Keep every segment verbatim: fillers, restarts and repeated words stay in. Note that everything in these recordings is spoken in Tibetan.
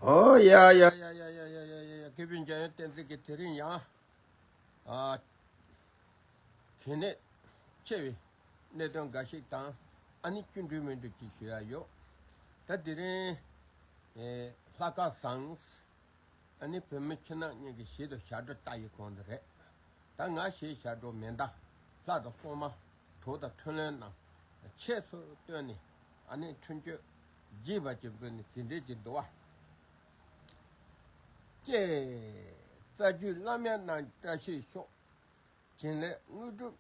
ཨོ་ཡ་ཡ་ཡ་ཡ། སྐུ་བོད་འཇམ་དབྱངས་བསྟན་འཛིན་གྱིས་དེ་རིང་ཡང་ཨ་དེ་ནས་ཆེ་བའི་གནད་དོན་འགའ་ཞིག་དང་ཨ་ནི་སྐྱིད་འགྲོ་མི་འགྲོ་ཅིག་ཞུ་ཡ་ཡོད། ད་དེ་རིང་ཨེ་ལྷ་ཁང་བཟང་། ཨ་ནི་བོད་མི་ཁྱིམ་ནང་གཉིས་ཀྱི་ཞིག་ཏུ་ཞབས་བྲོ་ལྟ་ཡི་གོང་དུ་རེད། ད་ང་ཞིག་ཞབས་བྲོ་མེ་མདའ་ལྷ་དང་སྲུང་མ་གྲོགས་དང་འཕྲིན་ལས་རྣམས་ཆེད་དུ་བཏོན་ནས་ཨ་ནི་འཕྲིན་བཅོལ་རྒྱས་པ་ཅིག་འབུལ་ནས་དེ་འདྲའི་ཅིག་འདུག་བ། ཀྱེ། རྩ་བརྒྱུད་བླ་མ་རྣམས་བཀྲ་ཤིས་ཤོག། བྱིན་རླབས་དངོས་གྲུབ་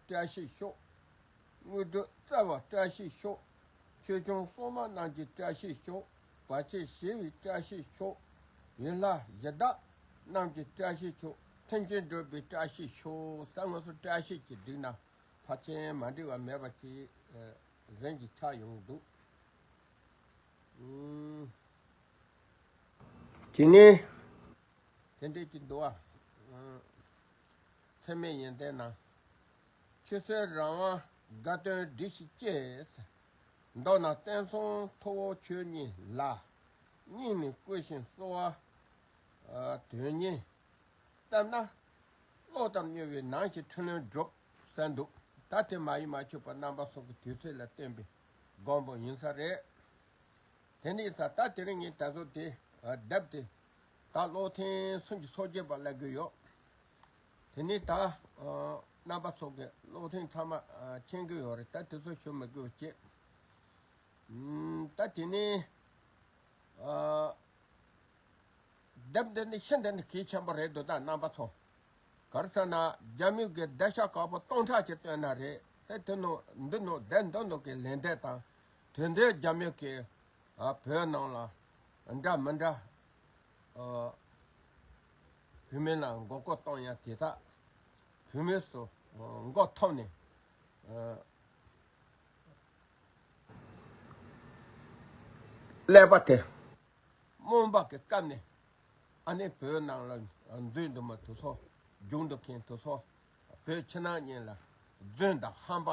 བཀྲ་ཤིས་ཤོག། དངོས་གྲུབ་རྩ་བ་བཀྲ་ཤིས་ཤོག། ཆོས་སྐྱོང་སྲུང་མ་རྣམས་ཀྱི་བཀྲ་ཤིས་ཤོག། བར་ཆད་ཞི་བའི་བཀྲ་ཤིས་ཤོག། ཡུལ་ལྷ་གཞི་བདག་རྣམས་ཀྱི་བཀྲ་ཤིས་ཤོག། མཐུན་རྐྱེན་སྒྲུབ་པའི་བཀྲ་ཤིས་ཤོག། ད་ང་ཚོ་བཀྲ་ཤིས་ཀྱི་བསྒྲིགས་ན་ཕལ་ཆེར་མ་འགྲིག་པ་མེད་པ་ཅིག་ཨ་གཟན་གྱི་ཆགས་ཡོང་འདུག། ཨུམ། དེ་ནས་དེ་འདྲས་ཀྱི་འདུག་བ། ཚད་མེད་ཡོན་ཏན་ན། ཆོས་སྲིད་རང་དབང་དགའ་སྟོན་སྒྲིག་ཞིག་ཅེས། མདོར་ན་བསྟན་སྲུང་ཐུ་བོ་ཁྱོད་ཉིད་ལ། སྙིང་ནས་གུས་ཤིང་གསོལ་བ་དོན་གཉེར་བཏབ་ན། བློ་དང་མྱུར་བའི་ནང་བཞིན་འཕྲིན་ལས་འགྲུབ་ཟེར་འདུག། ད་དེ་མ་ཡིན་མ་ཆོད་པ་རྣམ་པ་ཚོ་གི་དུས་ཚོད་ལ་བརྟེན་པའི་དགོངས་པ་ཡིན་ས་རེད། དེ་ནས་ས་ད་དེ་རིང་ངས་ད་གཟོད་དེ་ཨ་དེབ་དེ་ད་ཀློག་ཐེངས་སུམ་ཅུ་སོ་བརྒྱད་པ་སླེབས་ཀྱི་ཡོད། དེ་ནས་ད་ཨ་རྣམ་པ་ཚོ་གི་ཀློག་ཐེངས་ཚང་མ་ཨ་མཁྱེན་གྱི་ཡོད་རེད། ད་དེ་ཚོ་ཞུ་མི་དགོས་པ་བྱེད། ཨུམ། ད་དེ་ནས་ཨ་དེབ་འདི་ནི་ཤིན་ཏུ་ནས་གལ་ཆེན་པོ་རེད་འདུག། ད་རྣམ་པ་ཚོ་ག་རེ་ཟེར་ན་རྒྱ་མི་གི་སྡིག་བཤགས་དཀར་པོ་སྟོང་ཕྲག་ཅིག་བཏོན་ན་རེད། དེ་དེ་ནང་འདི་ནང་དེབ་འདི་ནང་གི་ལན་འདེབས་དང་དེ་འདྲའི་རྒྱ་མི་གི་ཨ་བོད་ནང་ལ་འདྲ་མི་འདྲ་ཨ་བོད་མི་ལ་མགོ་སྐོར་གཏོང་ཡ་དེ་དག་བོད་མི་ཚོ་མགོ་འཐོམ་ནས་ཨ་ཀླད་པ་དེ་རྨོངས་པ་གི་སྐབས་ནས་ཨ་ནི་བོད་ནང་ལ་འཛུལ་འདུག་མ་དེ་ཚོ་རྒྱུགས་འདུག་མཁན་དེ་ཚོ་བོད་ཕྱི་ནང་གཉིས་ལ་རྫུན་དང་ཧམ་པ་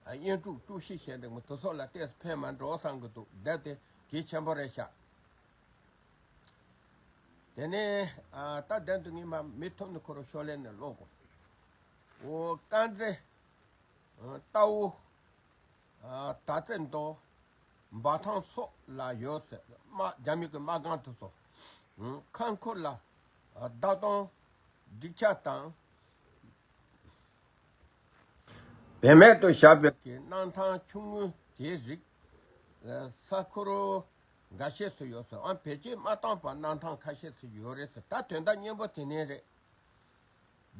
གཡས་དཀྲུགས་དཀྲུག་ཤིང་བྱས་འདུག་མ་དེ་ཚོ་ལ་ཏོག་ཙམ་ཕན་མ་འགྲོ་བསམ་གི་འདུག། དེབ་དེ་གལ་ཆེན་པོ་རེད་ཤག། དེ་ནས་ཨ་ད་དོན་དུ་ངས་མ་མི་ཐུབ་ནི་ཁོ་རང་ཤོག་ལེ་ནས་ཀློག་གོ། འོ་དཀར་མཛེས་རྟའུ་ཨ་དར་རྩེ་མདོ་འབའ་ཐང་སོགས་ལ་ཡོད་ཟེར། དམག་རྒྱ་མི་གི་དམག་སྒར་དེ་ཚོ་ཁང་ཁུར་ལ་ཨ་བརྡ་གཏོང་སྒྲིག་ཆས་དང་། བེད་མེད་དུ་བཞག་པའི་གི་གནམ་ཐང་ཆུང་ངུ་དེའི་རིགས་ས་ཁུལ་འགའ་ཤས་སུ་ཡོད་ཟེར། ཨང་བེད་སྤྱོད་མ་བཏང་བར་གནམ་ཐང་ཁ་ཤས་སུ་ཡོད་རེད་ཟེར། ད་དོན་དག་སྙིང་པོ་དེ་ནས་རེད།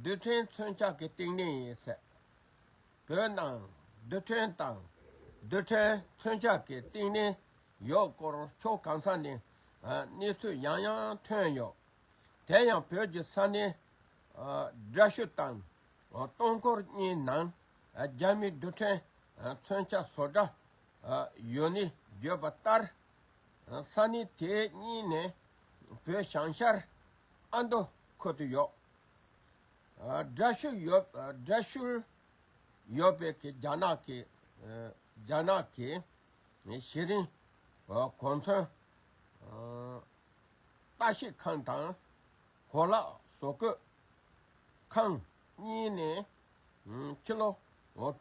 རྡུལ་ཕྲན་མཚོན་ཆ་གི་བཏང་སྙོམས་ཡིན་ཟེར། བོད་ནང་རྡུལ་ཕྲན་དང་རྡུལ་ཕྲན་མཚོན་ཆ་གི་བཏང་སྙོམས་ཡོད་སྐོར་ཕྱོགས་གང་ས་ནས་གནས་ཚུལ་ཡང་ཡང་ཐོན་ཡོད། དེ་ཡང་བོད་ཀྱི་ས་གནས་ཨ་དྲག་ཤོས་དང་ཨ་སྟོང་འཁོར་གཉིས་ནང་ཨ་རྒྱ་མིའི་རྡུལ་ཕྲན་ཨ་མཚོན་ཆ་བཟོ་གྲྭ་ཨ་ཡོད་ནི་བརྗོད་པ་ལྟར། ཨ་ས་གནས་དེ་གཉིས་ནས་བོད་བྱང་ཤར་ཨ་མདོ་ཁུལ་དུ་ཡོད། ཨ་དྲག་ཤོས་ཡོད་ཨ་དྲག་ཤོས་ཡོད་པའི་གི་རྒྱ་ནག་གི་ཨ་རྒྱ་ནག་གི་གཞི་རིམ་ཨ་གོ་མཚོན་ཨ་ལྟ་བཤལ་ཁང་དང་གོ་ལག་བཟོ་བཀོད་ཁང་གཉིས་ནས་ཕྱི་ལོ་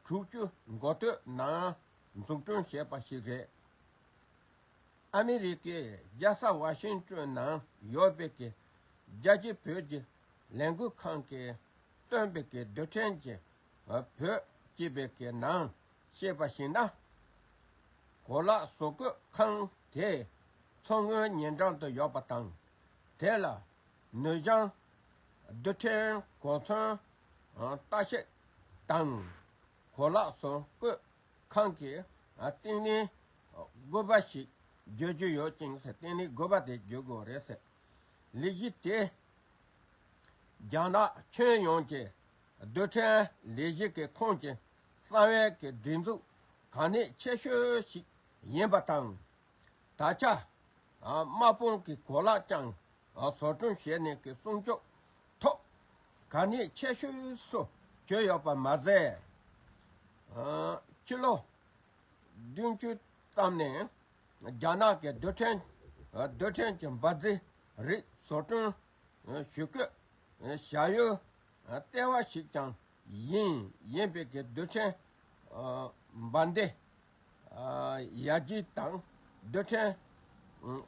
དྲུག་ཅུ་འགོ་སྟོད་ནང་འཛུགས་སྐྲུན་བྱས་པ་ཞིག་རེད། ཨ་མི་རི་ཀའི་རྒྱལ་ས་ཝ་ཤིང་ཏོན་ནང་ཡོད་པའི་གི་རྒྱལ་སྤྱིའི་བོད་ཀྱི་ལས་འགུལ་ཁང་གིས་བཏོན་པའི་གི་རྡུལ་ཕྲན་གྱི་བོད་ཅེས་པའི་གི་ནང་བཤད་པ་ཞིག་ན། གོ་ལག་བཟོ་བཀོད་ཁང་དེ་མཚོ་སྔོན་ཉེ་འགྲམ་དུ་ཡོད་པ་དང་། དེ་ལ་ནུས་ལྗང་རྡུལ་ཕྲན་གོ་མཚོན་ལྟ་བཤལ་དང་གོ་ལག་བཟོ་བཀོད་ཁང་གི་བཏང་སྙོམས་དགོས་པ་ཞིག་བརྗོད་རྒྱུ་ཡོད་ཅིང་ཟེར། བཏང་སྙོམས་དགོས་པ་དེ་བརྗོད་དགོས་རེད་ཟེར། ལས་གཞི་དེ་རྒྱ་ནག་ཁྱོན་ཡོངས་ཀྱི་རྡུལ་ཕྲན་ལས་གཞི་གི་ཁོངས་ཀྱི་གསང་བའི་གི་སྒྲིག་འཛུགས་གལ་གནད་ཆེ་ཤོས་ཤིག་ཡིན་པ་དང་། ད་ཆ་དམག་དཔུང་གི་གོ་ལག་ཀྱང་བཟོ་སྐྲུན་བྱས་ནས་ཀྱི་སྲུང་སྐྱོབ་ཐོག་གལ་གནད་ཆེ་ཤོས་སུ་གྱུར་ཡོད་པ་མ་ཟད། ཕྱི་ལོ་བདུན་ཅུ་ཙམ་ནས་རྒྱ་ནག་གི་རྡུལ་ཕྲན་ རྡུལ་ཕྲན་གྱི་འབར་རྫས་རིགས་བཟོ་སྐྲུན་ཞུ་སྐུལ་བྱ་ཡུལ་ལྟེ་བ་ཞིག་ཀྱང་ཡིན། ཡིན་པའི་གི་རྡུལ་ཕྲན་འབར་མདེལ་ཡར་རྒྱས་དང་རྡུལ་ཕྲན་འོད་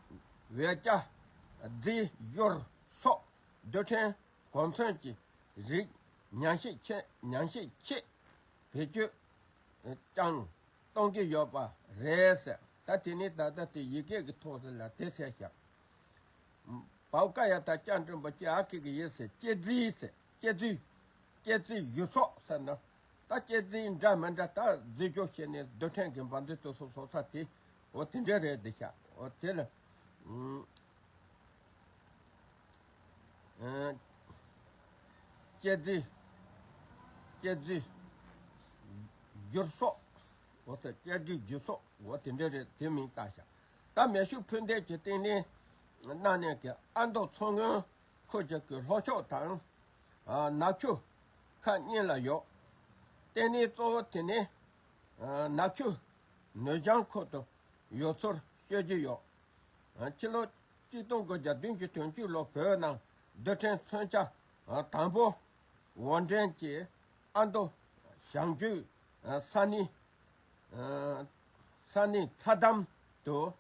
རྒྱ་རྫས་སྦྱོར་སོགས་རྡུལ་ཕྲན་གོ་མཚོན་གྱི་རིགས་ཉམས་ཞིབ་ཆེད་ཉམས་ཞིབ་ཆེད་བེད་སྤྱོད་ཀྱང་གཏོང་གི་ཡོད་པ་རེད་ཟེར། ད་དེ་ནི་ད་ལྟ་དེ་ཡི་གེ་གི་ཐོག་ལ་དེ་གསལ་བཤད། བའོ་ཀ་ཡ་ད་ཅང་ཀྲུང་པ་ཅི་ཨ་ཁི་གི་ཡེ་ཟེར་སྐྱེ་རྫས་ཟེར་སྐྱེ་རྫས་སྐྱེ་རྫས་ཡུལ་ཚོགས་ཟེར་ན། ད་སྐྱེ་རྫས་འདྲ་མི་འདྲ་ད་རྫས་སྦྱོར་བྱས་ནས་རྡུལ་ཕྲན་གྱི་འབར་མདེལ་དུ་སོ་སོ་ས་དེ་འོ་དེ་འདྲ་རེད་འདི་ཤག་འོ་དེ་ལ། ཨ། སྐྱེ་རྫས། སྐྱེ་རྫས་འགྱུར་སོགས། འོ་ཟེར་སྐྱེ་རྫས་འགྱུར་སོགས་འོ་དེ་འདྲ་རེད། དེ་མིང་བཏགས་ཤག་ད་མེ་ཤུགས་འཕུར་མདེལ་གྱི་ལྟེ་གནས་གནང་ནས་ཀྱི་ཨ་མདོ་མཚོ་སྔོན་ཁུལ་གྱི་གི་ལྷོ་ཕྱོགས་དང་། ཨ། ནག་ཆུ་ཁ་གཉིས་ལ་ཡོད། ལྟེ་གནས་གཙོ་བོ་དེ་ནི་ཨ། ནག་ཆུ་ནུས་བྱང་ཁུལ་དུ་ཡོད་ཚུལ་བཤད་ཀྱི་ཡོད། ཕྱི་ལོ་གཅིག་སྟོང་དགུ་བརྒྱ་བདུན་ཅུ་དོན་གཅིག་ལོ་བོད་ནང་རྡུལ་ཕྲན་མཚོན་ཆ་དང་པོ་འོར་འདྲེན་གྱིས་ཨ་མདོ་བྱང་རྒྱུད་ས་གནས་ས་གནས་ཚྭ་འདམ་དུ་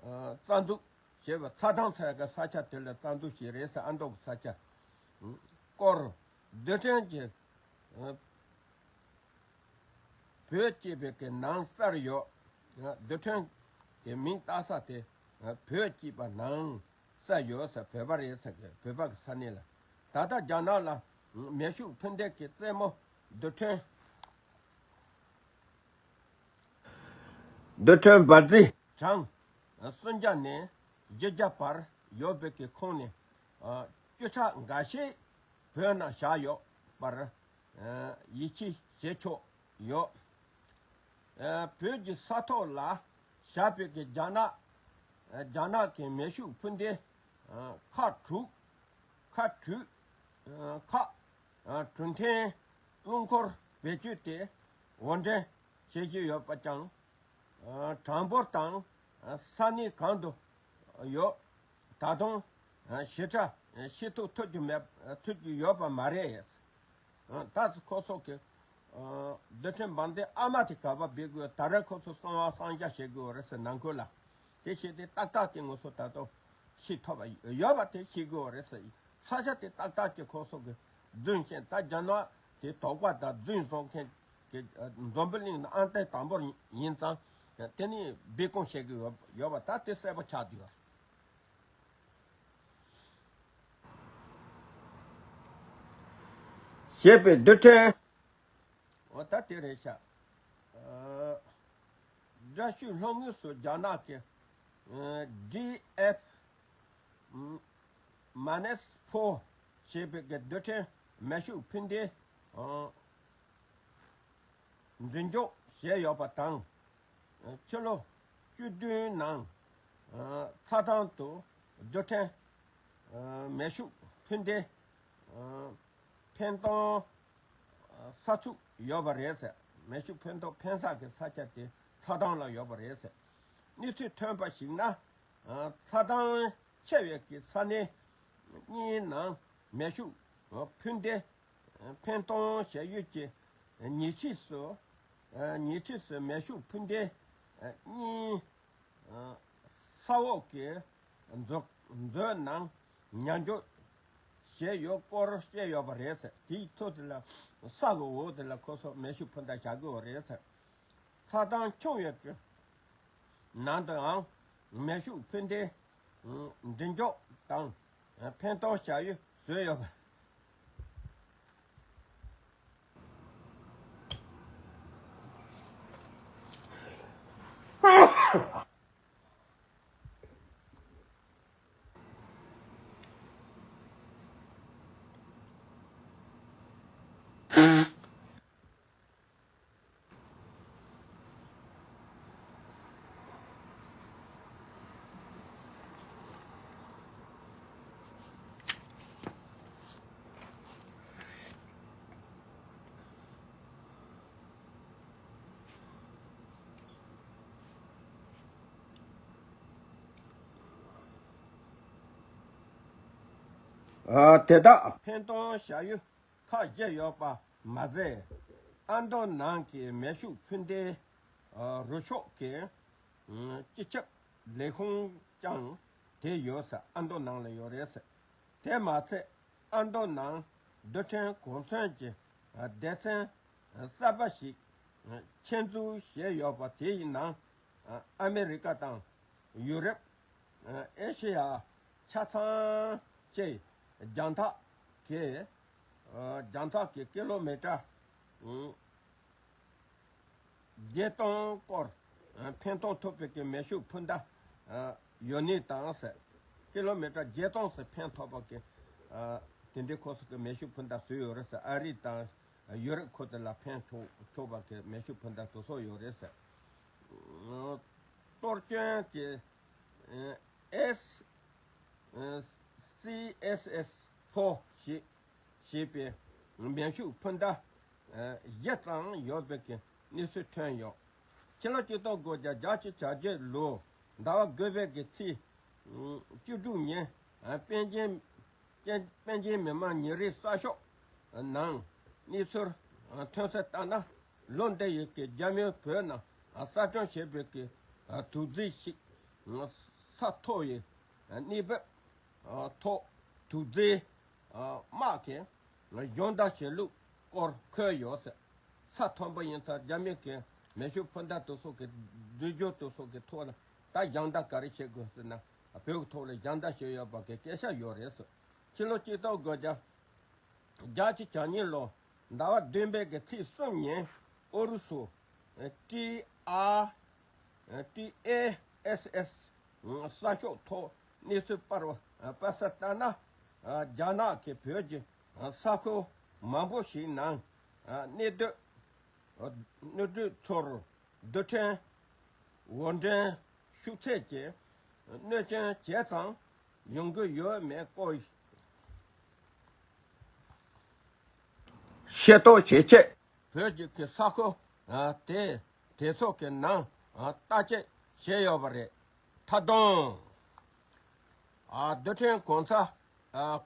རྩ་འཛུགས་བྱས་པ། ཚྭ་འདམ་ཟེར་གི་ས་ཆ་དེ་ལ་རྩ་འཛུགས་བྱས་རེད་ཟེར། ཨ་མདོ་གི་ས་ཆ་སྐོར་རྡུལ་ཕྲན་གྱི་བོད་ཅེས་པའི་གི་ནང་གསལ་ཡོད། རྡུལ་ཕྲན་གྱི་མིང་བཏགས་ས་དེ་བོད་ཅེས་པ་ནང་གསལ་ཡོད་ཟེར། བོད་པ་རེད་ཟེར་གི་བོད་པ་གི་ས་གནས་ལ། ད་ལྟ་རྒྱ་ནག་ལ་མེ་ཤུགས་འཕུར་མདེལ་གྱི་རྩེད་མོ་རྡུལ་ཕྲན་རྡུལ་ཕྲན་འབར་རྫས་གྲངས་སུམ་བརྒྱ་ནས་བཞི་བརྒྱ་བར་ཡོད་པའི་གི་ཁོངས་ནས་བཅུ་ཕྲག་འགའ་ཤས་བོད་ནང་བཞག་ཡོད་པར་ཡིད་ཆེས་བྱེད་ཆོག་ཡོད། བོད་ཀྱི་ས་ཐོག་ལ་བཞག་པའི་གི་རྒྱ་ནག་རྒྱ་ནག་གི་མེ་ཤུགས་འཕུར་མདེལ་ཁག་དྲུག་ཁག་དྲུག་ཁག་གྲུབ་མཐའི་རླུང་འཁོར་བེད་སྤྱོད་དེ་འོར་འདྲེན་བྱེད་ཀྱི་ཡོད་པ་ཀྱང་གྲངས་འབོར་དང་ས་གནས་གང་དུ་ཡོད་ད་དུང་ཞིབ་ཕྲ་ཤེས་རྟོགས་ཐུབ་ཀྱི་མེད་ཐུབ་ཀྱི་ཡོད་པ་མ་རེད། ད་ཁོ་ཚོ་གི་རྡུལ་ཕྲན་འབར་མདེལ་ཨ་མ་དེ་ག་པར་སྦས་དགོས། ད་རེས་ཁོ་ཚོ་གསང་བ་གསང་རྒྱ་བྱེད་དགོས་རེད་ཟེར་ནང་ཁུལ་ལ། དེ་བྱས་ཏེ་ཏག་ཏག་དེ་ང་ཚོ་ད་དུང་ཤེས་ཐུབ་པ་ཡོད་པ་དེ་ཤེས་དགོས་རེད་ཟེར། ས་ཆ་དེ་ཏག་ཏག་ཅིག་ཁོ་ཚོ་གི་རྫུན་བཤད། ད་རྒྱ་ནག་དེ་དོགས་པ་དང་རྫུན་བཟོ་མཁན་གི་འཛམ་བུ་གླིང་ནང་ཨང་རྟགས་དང་པོ་ཡིན་ཙང་དེ་ནི་སྦས་སྐུང་བྱེད་དགོས་ཡོད་པ་ད་དེ་གསལ་པོ་ཆགས་བསྡད་ཡོད། ཞེས་པའི་རྡུལ་ཕྲན། འོ་ད་དེ་རེད་ཤག་ཨ། དགྲ་ཤུལ་ལྷོ་ངོས་སུ་རྒྱ་ནག་གི་ཨ། ཌི་ཨེཕ་མ་ནེས་ཕོ་ཞེས་པའི་གི་རྡུལ་ཕྲན་མེ་ཤུགས་འཕུར་མདེལ་ཨ། མདུན་འཇོག་བྱས་ཡོད་པ་དང་། ཕྱི་ལོ་བཅུ་བདུན་ནང་ཚྭ་ཐང་དུ་རྡུལ་ཕྲན་མེ་ཤུགས་འཕུར་མདེལ་འཕེན་གཏོང་ས་ཚུགས་ཡོད་པ་རེད་ཟེར། མེ་ཤུགས་འཕེན་གཏོང་འཕེན་ས་གི་ས་ཆ་དེ་ཚྭ་ཐང་ལ་ཡོད་པ་རེད་ཟེར། གནས་ཚུལ་ཐོན་པར་གཞིགས་ན། ཚྭ་ཐང་ཆེ་བའི་གི་ས་གནས་གཉིས་ནང་མེ་ཤུགས་འཕུར་མདེལ་འཕེན་གཏོང་བྱ་ཡུལ་གྱི་ཉེ་འཁྲིས་སུ། ཉེ་འཁྲིས་སུ་མེ་ཤུགས་འཕུར་མདེལ་གཉིས་ས་འོག་གི་མཛོད་མཛོད་ནང་ཉར་འཇོག་བྱས་ཡོད་སྐོར་བཤད་ཡོད་པ་རེད་ཟེར། དེའི་ཐོག་དེ་ལ་ས་གི་འོག་དེ་ལ་ཁོ་ཚོ་མེ་ཤུགས་འཕུར་མདའ་བཞག་གི་ཡོད་རེད་ཟེར། ཚྭ་ཐང་ཆུང་བའི་ནང་དུའང་མེ་ཤུགས་འཕུར་མདའི་མདུན་འཇོག་དང་འཕེན་གཏོང་བྱ་ཡུལ་བཟོས་ཡོད་པ། ཨ་དེ་དག་འཕེན་གཏོང་བྱ་ཡུལ་ཁག་བཞི་ཡོད་པ་མ་ཟད། ཨ་མདོ་ནང་གི་མེ་ཤུགས་འཕུར་མདེལ་རུ་ཤོག་གི་སྤྱི་ཁྱབ་ལས་ཁུངས་ཀྱང་དེ་ཡོད་ས་ཨ་མདོ་ནང་ལ་ཡོད་རེད་ཟེར། དེ་མ་ཚད་ཨ་མདོ་ནང་རྡུལ་ཕྲན་གོ་མཚོན་གྱི་སྡེ་ཚན་གསར་པ་ཞིག་ཆེད་འཛུགས་བྱས་ཡོད་པ་དེའི་ནང་ཨ་མེ་རི་ཀ་དང་ཡུ་རོབ། ཨེ་ཤེ་ཡ་ཆ་ཚང་བཅས་རྒྱང་ཐག་གི་རྒྱང་ཐག་གི་ཀི་ལོ་མི་ཊར་བརྒྱད་སྟོང་སྐོར་འཕེན་གཏོང་ཐུབ་པའི་གི་མེ་ཤུགས་འཕུར་མདའ་ཡོད་ནི་དང་ཟེར། ཀི་ལོ་མི་ཊར་བརྒྱད་སྟོང་ཟེར་འཕེན་ཐུབ་པ་གི་དེ་འདྲའི་ཁོ་ཚོ་གི་མེ་ཤུགས་འཕུར་མདའ་བཟོས་ཡོད་རེད་ཟེར། ཨ་རི་དང་ཡུ་རོབ་ཁུལ་དེ་ལ་འཕེན་ཆོག་ཆོག་པ་གི་མེ་ཤུགས་འཕུར་མདའ་དེ་ཚོ་ཡོད་རེད་ཟེར། གཏོར་སྐྱོན་གྱི་ཨེས་སི་ཨེས་ཨེས་ཕོར་ཞེས་ཞེས་པའི་མེ་ཤུགས་འཕུར་མདའ་བཞི་ཙམ་ཡོད་པའི་གི་གནས་ཚུལ་ཐོན་ཡོད། ཕྱི་ལོ་ཆིག་སྟོང་དགུ་བརྒྱ་བརྒྱད་ཅུ་གྱ་བརྒྱད་ལོ་ཟླ་བ་དགུ་པའི་གི་ཚེས་བཅུ་དྲུག་ཉིན་པཎ་ཆེན་པཎ་ཆེན་མི་དམངས་ཉིན་རེའི་གསར་ཤོག་ནང་གནས་ཚུལ་ཐོན་གསལ་ལྟར་ན། ལོ་འདི་ཡི་གི་རྒྱ་མིས་བོད་ནང་གསར་སྐྲུན་བྱས་པའི་གི་དུག་རྫས་ཤིག་ས་མཐོ་བའི་གནས་བབ་ཐོག་དུག་རྫས་དམག་གི་སྦྱོང་བརྡར་བྱེད་ལུགས་སྐོར་འཁོད་ཡོད་ཟེར། ས་མཐོན་པོ་ཡིན་ཙང་རྒྱ་མི་གི་མེ་ཤུགས་འཕུར་མདའ་དེ་ཚོ་གི་འགྲུལ་བཞུད་དེ་ཚོ་གི་ཐོག་ལ་ད་སྦྱོང་བརྡར་ག་རེ་བྱེད་དགོས་ཟེར་ན། བོད་ཀྱི་ཐོག་ལ་སྦྱོང་བརྡར་བྱས་ཡོད་པ་གི་སྐད་ཆ་ཡོད་རེད་ཟེར། ཕྱི་ལོ་གཅིག་སྟོང་དགུ་བརྒྱ་བརྒྱད་ཅུ་གྱ་གཉིས་ལོ་ཟླ་བ་བདུན་པའི་གི་ཚེས་གསུམ་ཉིན་ཨུ་རུ་སུ་ཏི་ཨ་ཏི་ཨེ་ཨེས་ཨེས་གསར་ཤོག་ཐོག་གནས་ཚུལ་སྤེལ་བ་སྤེལ་གསལ་ལྟར་ན། རྒྱ་ནག་གིས་བོད་ཀྱི་ས་ཁུལ་མང་པོ་ཞིག་ནང་གནས་སྡོད་གནས་སྡོད་ཚོར་རྡུལ་ཕྲན་འོར་འདྲེན་ཤུགས་ཚད་ཀྱིས་གནོད་སྐྱོན་ཇི་ཙམ་ཡོང་གི་ཡོད་མེད་སྐོར་ཤེས་རྟོགས་བྱེད་ཆེད། བོད་ཀྱི་གི་ས་ཁུལ་དེ་དེ་ཚོ་གི་ནང་བརྟག་དཔྱད་བྱས་ཡོད་པ་རེད། མཐའ་སྡོམ་རྡུལ་ཕྲན་གོ་མཚོན་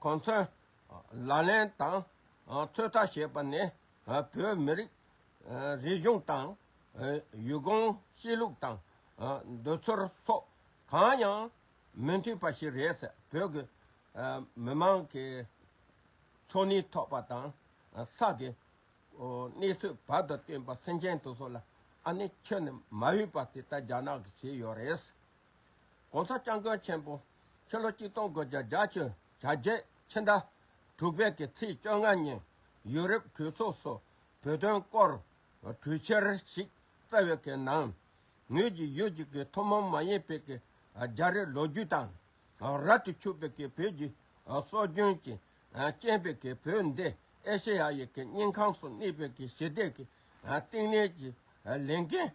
གོ་མཚོན་ལག་ལེན་དང་ཚོད་ལྟ་བྱས་པ་ནས། བོད་མི་རིགས་རིག་གཞུང་དང་ཡུལ་གོམས་གཤིས་ལུགས་དང་འདོད་ཚུལ་སོགས་གང་ཡང་མི་མཐུན་པ་ཞིག་རེད་ཟེར། བོད་ཀྱི་མི་མང་གི་འཚོ་གནས་ཐོབ་པ་དང་ས་གི་གནས་ཚུལ་བར་དུ་བསྟུན་པ་སེམས་ཅན་དེ་ཚོ་ལ་ཨ་ནི་ཁྱོན་ནས་མ་འོས་པ་དེ་ལྟར་རྒྱ་ནག་གིས་བྱས་ཡོད་རེད། ༸གོང་ས་༸སྐྱབས་མགོན་ཆེན་པོ་ཕྱི་ལོ་ཆིག་སྟོང་དགུ་བརྒྱ་བརྒྱད་ཅུ་གྱ་བརྒྱད་ཕྱི་ཟླ་དྲུག་པའི་གི་ཚེས་བཅོ་ལྔ་ཉིན་ཡུ་རོབ་གྲོས་ཚོགས་སུ་བོད་དོན་སྐོར་གྲོས་འཆར་ཞིག་བསྩལ་བའི་གི་ནང་། ངོས་ཀྱིས་ཡུལ་གཅིག་གི་ཐུན་མོང་མ་ཡིན་པའི་གི་རྒྱལ་རབས་ལོ་རྒྱུས་དང་། རབ་ཏུ་ཕྱུག་པའི་གི་བོད་ཀྱི་སྲོལ་རྒྱུན་གྱི་རྐྱེན་པས་གི་བོད་འདི་ཨེ་ཤེ་ཡ་ཡི་གི་སྙིང་ཁམས་སུ་གནས་པའི་གི་ཞི་བདེ་གི་བརྟན་ལྷིང་གི་ལས་འགན་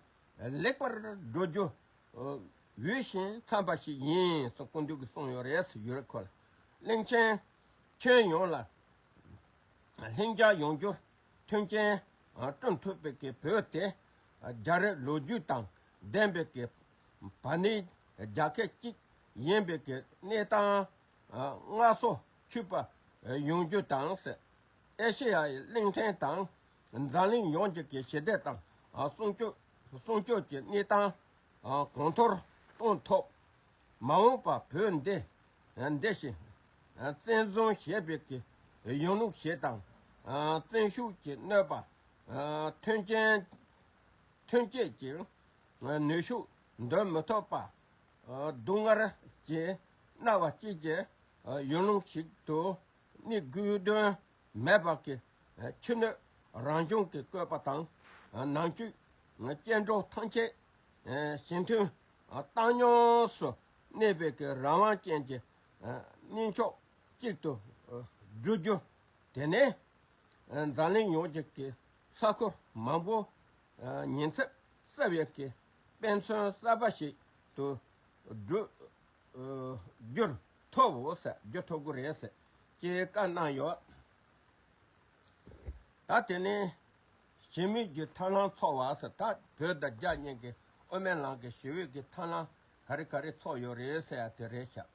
ལེགས་པར་བསྒྲུབ་རྒྱུ་འོས་ཤིང་འཚམས་པ་ཞིག་ཡིན་ཟེར་སྐུ་མདུན་གྱིས་གསུངས་ཡོད་རེད་ཟེར་ཡུ་རོབ་ཁུལ་གླིང་ཆེན་ཁྱོན་ཡོངས་ལ་ལྷིང་འཇགས་ཡོང་རྒྱུར་མཐུན་རྐྱེན་བསྐྲུན་ཐུབ་པའི་གི་བོད་དེ་རྒྱལ་རབས་ལོ་རྒྱུས་དང་ལྡན་པའི་གི་བར་གནས་རྒྱལ་ཁབ་ཅིག་ཡིན་པའི་གི་གནས་སྟངས་སྔར་སོར་ཆུད་པ་ཡོང་རྒྱུ་དང་། ཨེ་ཤེ་ཡ་ཡི་གླིང་ཕྲན་དང་འཛམ་གླིང་ཡོངས་ཀྱི་གི་ཞི་བདེ་དང་སྲུང་སྐྱོབ་སྲུང་སྐྱོབ་ཀྱི་གནས་སྟངས་གོང་མཐོར་གཏོང་ཐུབ། མ་འོངས་པར་བོད་འདི་འདི་བཞིན་བཙན་བཟུང་བྱས་པའི་གི་ཡོང་ལུགས་ཞིག་དང་། བཙན་ཤུགས་ཀྱིས་གནོད་པ། མཐུན་རྐྱེན་མཐུན་རྐྱེན་གྱི་ནུས་ཤུགས་འདོན་མི་ཐུབ་པ། སྡུག་བསྔལ་གྱིས་མནར་བ་བཅས་ཀྱི་ཡོང་ལུགས་ཤིག་ཏུ་གནས་དགོས་དོན་མེད་པ་གི་ཕྱི་སྣོད་རང་བྱུང་གི་བཀོད་པ་དང་། ནང་ཆོས་སྐྱེ་འགྲོ་ཐམས་ཅད་ཞི་མཐུན་བཏང་སྙོམས་སུ་གནས་པའི་གི་རང་དབང་ཅན་གྱི་གནས་མཆོག་ཅིག་ཏུ་བསྒྲུབ་རྒྱུ་དེ་ནི། འཛམ་གླིང་ཡོངས་ཀྱི་གི་ས་ཁུལ་མང་པོ་ཉེན་ཚབས་སེལ་བའི་གི་དཔེ་མཚོན་གསར་པ་ཞིག་ཏུ་བསྒྲུབ་བསྒྱུར་ཐུབ་བོ་ཟེར་བསྒྱུར་ཐུབ་ཀྱི་རེད་ཟེར་ཅེས་བཀའ་གནང་ཡོད། ད་དེ་ནས་ཞི་མོལ་གྱི་ཐབས་ལམ་འཚོགས་པ་ཟེར། ད་བོད་དང་རྒྱ་གཉིས་ཀྱི་དབུ་མའི་ལམ་གྱི་ཞི་མོལ་གྱི་ཐབས་ལམ་ག་རེ་ག་རེ་འཚོགས་ཡོད་རེད་ཟེར་ཡ་དེ་རེད་ཤག་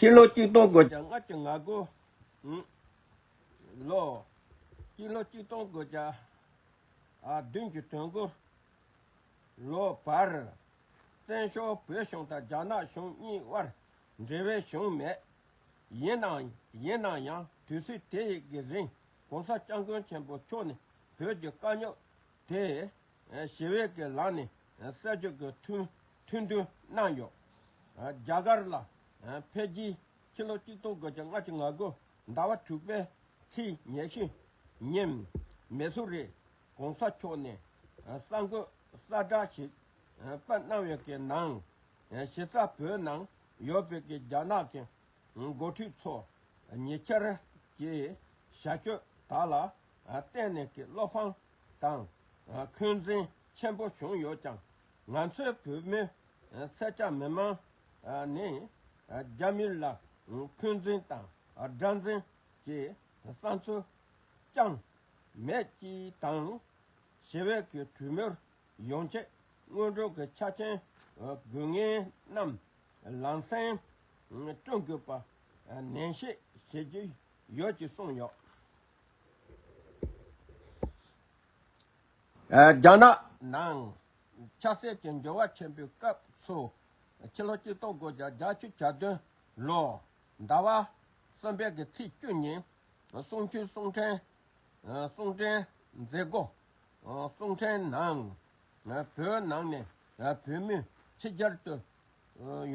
ཕྱི་ལོ་གཅིག་སྟོང་དགུ་བརྒྱ་ལྔ་བཅུ་ང་དགུ་ལོ། ཕྱི་ལོ་གཅིག་སྟོང་དགུ་བརྒྱ་བདུན་ཅུ་དོན་དགུ་ལོ་བར། བཙན་བྱོལ་བོད་གཞུང་དང་རྒྱ་ནག་གཞུང་གཉིས་དབར་འབྲེལ་བའི་གཞུང་མེད། ཡིན་ནའང་ཡིན་ནའང་ཡང་དུས་ཚོད་དེ་ཡི་གི་རིང་གོང་ས་སྐྱབས་མགོན་ཆེན་པོ་མཆོག་ནས་བོད་ཀྱི་དཀའ་རྙོག་དེ་ཞི་བའི་གི་ལམ་ནས་སེལ་རྒྱུ་གི་ཐུགས་ཐུགས་འདུན་གནང་ཡོད། རྒྱ་གར་ལ་ཕེབས་རྗེས་ཕྱི་ལོ་གཅིག་སྟོང་དགུ་བརྒྱ་ལྔ་བཅུ་ང་དགུ་ཟླ་བ་དྲུག་པའི་ཚེས་ཉི་ཤུ་ཉིན་མེ་སུ་རི་གོང་ས་མཆོག་ནས་གསར་འགོད་གསལ་བསྒྲགས་ཤིག་སྤེལ་གནང་བའི་གི་ནང་གཞི་རྩ་བོད་ནང་ཡོད་པའི་གི་རྒྱ་ནག་གི་འགོ་ཁྲིད་ཚོ་ཉེ་ཆར་གྱི་བྱ་སྤྱོད་དག་ལ་བརྟེན་ནས་ཀྱི་བློ་ཕམ་དང་འཁོན་འཛིན་ཆེན་པོ་བྱུང་ཡོད་ཀྱང་། ང་ཚོའི་བོད་མི་སེར་སྐྱ་མི་མང་ནི་རྒྱ་མི་ལ་འཁོན་འཛིན་དང་དགྲར་འཛིན་གྱི་བསམ་ཚུལ་ཅང་མེད་ཅིག་དང་། ཞི་བའི་གི་གྲོས་མོལ་ཡོང་ཆེད་སྔོན་འགྲོ་གི་ཆ་རྐྱེན་དགོས་ངེས་རྣམས་ལམ་སེང་བསྐྲུན་དགོས་པ་ནན་བཤད་བྱེད་ཀྱི་ཡོད་ཅེས་གསུངས་ཡོད། རྒྱ་ནག་ནང་ཆབ་སྲིད་ཀྱི་འགྱུར་བ་ཆེན་པོའི་སྐབས་སུ་ཕྱི་ལོ་གཅིག་སྟོང་དགུ་བརྒྱ་བརྒྱད་ཅུ་གྱ་བདུན་ལོ་ཟླ་བ་གསུམ་པའི་གི་ཚེས་བཅུ་ཉིན་གསུང་ཆོས་གསུང་འཕྲིན་གསུང་འཕྲིན་མཛད་སྒོ་གསུང་འཕྲིན་ནང་བོད་ནང་ནས་བོད་མི་ཕྱི་རྒྱལ་དུ་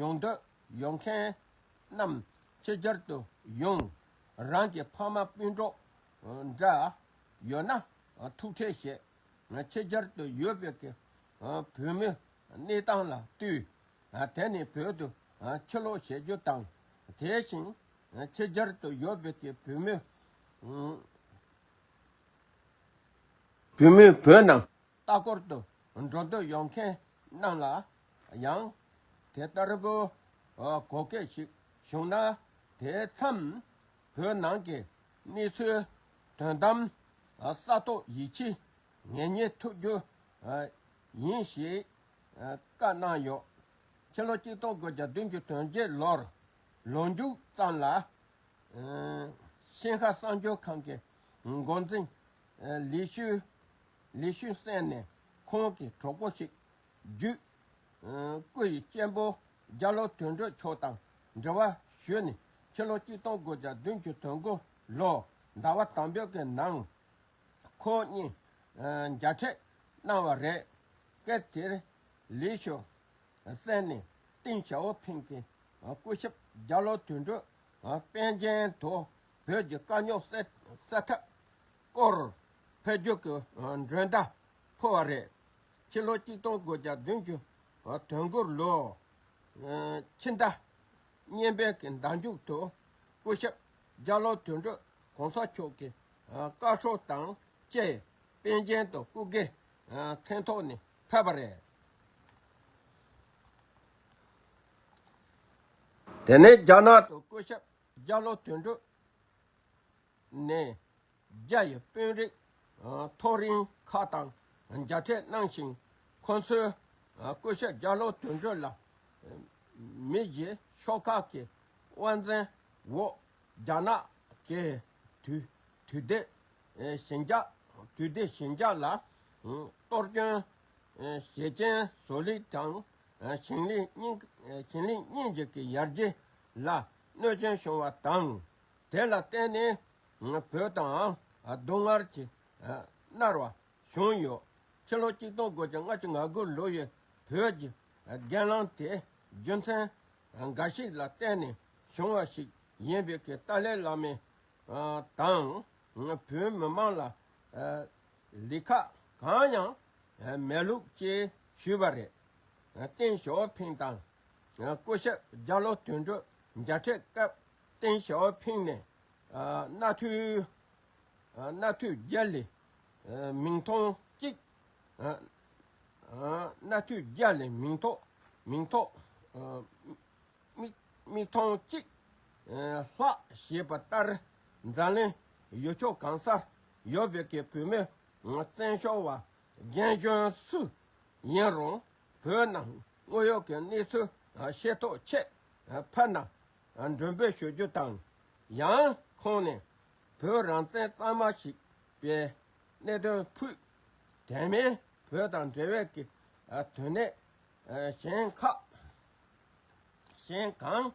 ཡོང་འདོད་ཡོད་མཁན་རྣམས་ཕྱི་རྒྱལ་དུ་ཡོང་། རང་གི་ཕ་མ་སྤུན་གྲོགས་འདྲ་ཡོད་ན་ཐུག་འཕྲད་བྱེད། ཕྱི་རྒྱལ་དུ་ཡོད་པའི་གི་བོད་མི་གནས་སྟངས་ལ་ལྟོས། དེ་ནས་བོད་དུ་ཕྱིར་ལོག་བྱེད་རྒྱུ་དང་། དེ་བཞིན་ཕྱི་རྒྱལ་དུ་ཡོད་པའི་གི་བོད་མི་བོད་མི་བོད་ནང་ལྟ་སྐོར་དུ་འགྲོ་འདོད་ཡོད་མཁན་རྣམས་ལ་ཡང་དེ་ལྟར་བུ་གོ་སྐད་ཞིག་བྱུང་ན། དེ་མཚམས་བོད་ནང་གི་གནས་ཚུལ་དོན་དམ་གསལ་ཐོག་ཡིད་ཆེས་ངེས་རྙེད་ཐུབ་རྒྱུ་ཡིན་ཞེས་བཀའ་གནང་ཡོད། ཕྱི་ལོ་གཅིག་སྟོང་དགུ་བརྒྱ་བདུན་ཅུ་དོན་བརྒྱད་ལོར་ལོ་མཇུག་ཙམ་ལ། ཨ། ཤིན་ཧྭ་གསར་འགྱུར་ཁང་གི་འགོ་འཛིན་ཨ་ལི་ཤུ་ལི་ཤུ་སན་ནས་ཁོང་གི་གྲོགས་པོ་ཞིག་བརྒྱུད། ཨ། སྐུ་ཡི་གཅེན་པོ་རྒྱ་ལོ་དོན་གྲུབ་མཆོག་དང་འབྲེལ་བ་ཞུས་ནས་ཕྱི་ལོ་གཅིག་སྟོང་དགུ་བརྒྱ་བདུན་ཅུ་དོན་དགུ་ལོ་ཟླ་བ་དང་པོའི་གི་ནང་ཁོང་གཉིས་ཨ་མཇལ་འཕྲད་གནང་བ་རེད། སྐབས་དེར་ལི་ཤུ་སན་ནས་ཏིན་ཞའོ་ཕིང་གི་སྐུ་ཞབས་རྒྱ་ལོ་དོན་གྲུབ་པཎ་ཆེན་དུ་བོད་ཀྱི་དཀའ་རྙོག་སེལ་སེལ་ཐབས་སྐོར་ཕེབས་རྒྱུ་གི་མགྲོན་བརྡ་ཕུལ་བ་རེད། ཕྱི་ལོ་གཅིག་སྟོང་དགུ་བརྒྱ་བདུན་ཅུ་དོན་དགུ་ལོ་ཕྱི་ཟླ་གཉིས་པའི་གི་ཟླ་མཇུག་ཏུ་སྐུ་ཞབས་རྒྱ་ལོ་དོན་གྲུབ་གོང་ས་མཆོག་གི་བཀའ་ཤོག་དང་བཅས་པཎ་ཆེན་དུ་སྐུ་སྒེར་མཚན་ཐོག་ནས་ཕེབས་པ་རེད། དེ་ནས་རྒྱ་ནག་ཏུ་སྐུ་ཞབས་རྒྱ་ལོ་དོན་གྲུབ་ནས་རྒྱ་ཡི་དཔོན་རིགས་མཐོ་རིམ་ཁག་དང་མཇལ་འཕྲད་གནང་ཞིང་། ཁོང་ཚོས་སྐུ་ཞབས་རྒྱ་ལོ་དོན་གྲུབ་ལ་མི་གཞིའི་ཤོག་ཁག་གི་དབང་འཛིན་འོག་རྒྱ་ནག་གི་དུས་དུས་དེབ་ཞི་འཇགས་དུས་དེབ་ཞི་འཇགས་ལ་གཏོར་སྐྱོན་བྱེད་རྐྱེན་བཟོ་ལས་དང་ཞིང་ལས་རྙིང་ཞིང་ལས་རྙིང་རྗེ་གི་ཡར་རྒྱས་ལ་གནོད་སྐྱོན་བྱུང་བ་དང་། དེ་ལ་བརྟེན་ནས་བོད་དུའང་སྡུག་བསྔལ་གྱིས་མནར་བ་བྱུང་ཡོད། ཕྱི་ལོ་གཅིག་སྟོང་དགུ་བརྒྱ་ལྔ་བཅུ་ང་དགུ་ལོ་ཡི་བོད་ཀྱི་སྒེར་ལངས་དེ་རྒྱུ་མཚན་འགའ་ཞིག་ལ་བརྟེན་ནས་བྱུང་བ་ཞིག་ཡིན་པའི་གི་ཏཱ་ལའི་བླ་མས་དང་བོད་མི་མང་ལ་ལི་ཁ་གང་ཡང་མེད་ལུགས་ཅེས་ཞུས་པ་རེད། ཏེང་ཞའོ་ཕིང་དང་སྐུ་ཞབས་རྒྱ་ལོ་དོན་གྲུབ་མཇལ་འཕྲད་སྐབས་ཏེང་ཞའོ་ཕིང་ནས་ཨ་གནའ་དུས་ཨ་གནའ་དུས་བརྒྱད་ལས་ཨ་མིག་མཐོང་གཅིག་ཨ་ཨ་གནའ་དུས་བརྒྱད་ལས་མིག་མཐོང་མིག་མཐོང་ཨ་མིག་མིག་མཐོང་གཅིག་ཨ་ལྷག་ཞེས་པ་ལྟར་འཛམ་གླིང་ཡུལ་ཕྱོགས་གང་སར་ཡོད་པའི་གི་བོད་མི་བཙན་བྱོལ་བ་རྒན་གཞོན་སུ་ཡིན་རུང་བོད་ནང་དངོས་ཡོད་ཀྱི་གནས་ཚུལ་ཤེས་རྟོགས་ཆེད་ཕར་ནང་ མགྲོན་འབོད་ཞུ་རྒྱུ་དང་། ཡང་ཁོང་ནས་བོད་རང་བཙན་གཙང་མ་ཞིག་པའི་གནད་དོན་ཕུད། དེ་མིན་བོད་དང་འབྲེལ་བའི་གི་དོན་གནད་གཞན་ཁག་གཞན་གང་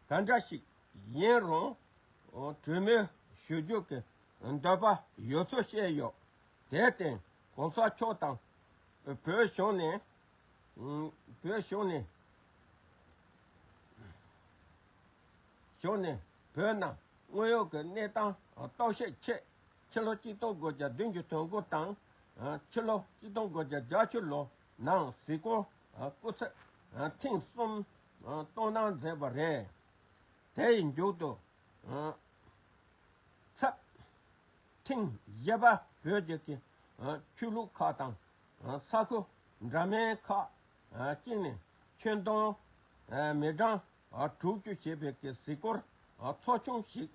ག་འདྲ་ཞིག་ཡིན་རུང་གྲོས་མོལ་ཞུ་རྒྱུ་གི་འདོད་པ་ཡོད་ཚུལ་བཤད་ཡོད། དེར་བརྟེན་གོང་ས་མཆོག་དང་བོད་གཞུང་ནས་བོད་གཞུང་ནས་གཞུང་ནས་བོད་ནང་དངོས་ཡོད་ཀྱི་གནས་སྟངས་རྟོག་ཞིབ་ཆེད་ཕྱི་ལོ་གཅིག་སྟོང་དགུ་བརྒྱ་བདུན་ཅུ་དོན་དགུ་དང་ཕྱི་ལོ་གཅིག་སྟོང་དགུ་བརྒྱ་བརྒྱད་ཅུ་ལོ་ནང་གཟིགས་སྐོར་སྐུ་ཚབ་ཐེངས་གསུམ་གཏོང་གནང་མཛད་པ་རེད། དེ་ཡི་མཇུག་ཏུ་ཚབ་ཐེངས་བཞི་པ་བོད་ཀྱི་ཆོས་ལུགས་ཁག་དང་ས་ཁུལ་འདྲ་མིན་ཁག་ཅིག་ནས་ཆོས་དུང་མི་གྲངས་དྲུག་ཅུ་བྱེད་པའི་གཟིགས་སྐོར་ཚོགས་ཆུང་ཞིག་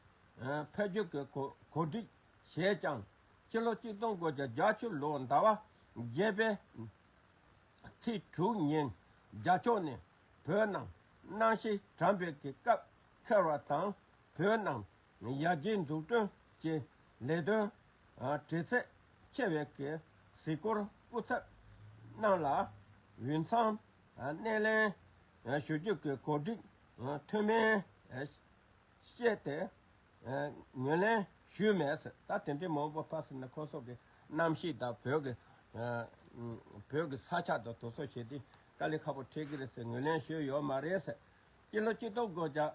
ཕེབས་རྒྱུ་གི་གོ་སྒྲིག་བྱས་ཀྱང་ཕྱི་ལོ་གཅིག་སྟོང་དགུ་བརྒྱ་བརྒྱད་ཅུ་ལོ་ཟླ་བ་བརྒྱད་པའི་ཚེས་དྲུག་ཉིན་རྒྱ་ཕྱོགས་ནས་བོད་ནང་གནམ་གཤིས་གྲང་བའི་གི་སྐབས་འཁེལ་བ་དང་བོད་ནང་ཡར་རྒྱས་འཛུགས་སྐྲུན་གྱི་ལས་དོན་དྲི་ཚད་ཆེ་བའི་གི་གཟིགས་སྐོར་སྐུ་ཚབ་རྣམས་ལ་འོས་འཚམ་སྣེ་ལེན་ཞུ་རྒྱུ་གི་གོ་སྒྲིག་ཐུགས་སྨོན་བཤད་དེ་ངོས་ལེན་ཞུས་མེད་ཟེར། ད་དེ་འདྲའི་མང་པོ་ཕ་སི་ན་ཁོ་ཚོ་གི་གནམ་གཤིས་དང་བོད་ཀྱི་བོད་ཀྱི་ས་ཆ་དང་དེ་ཚོ་བྱེད་དུས་དཀའ་ལས་ཁག་པོ་འཕྲད་ཀྱི་རེད་ཟེར་ངོས་ལེན་ཞུས་ཡོད་མ་རེད་ཟེར། སྤྱི་ལོ་གཅིག་སྟོང་དགུ་བརྒྱ་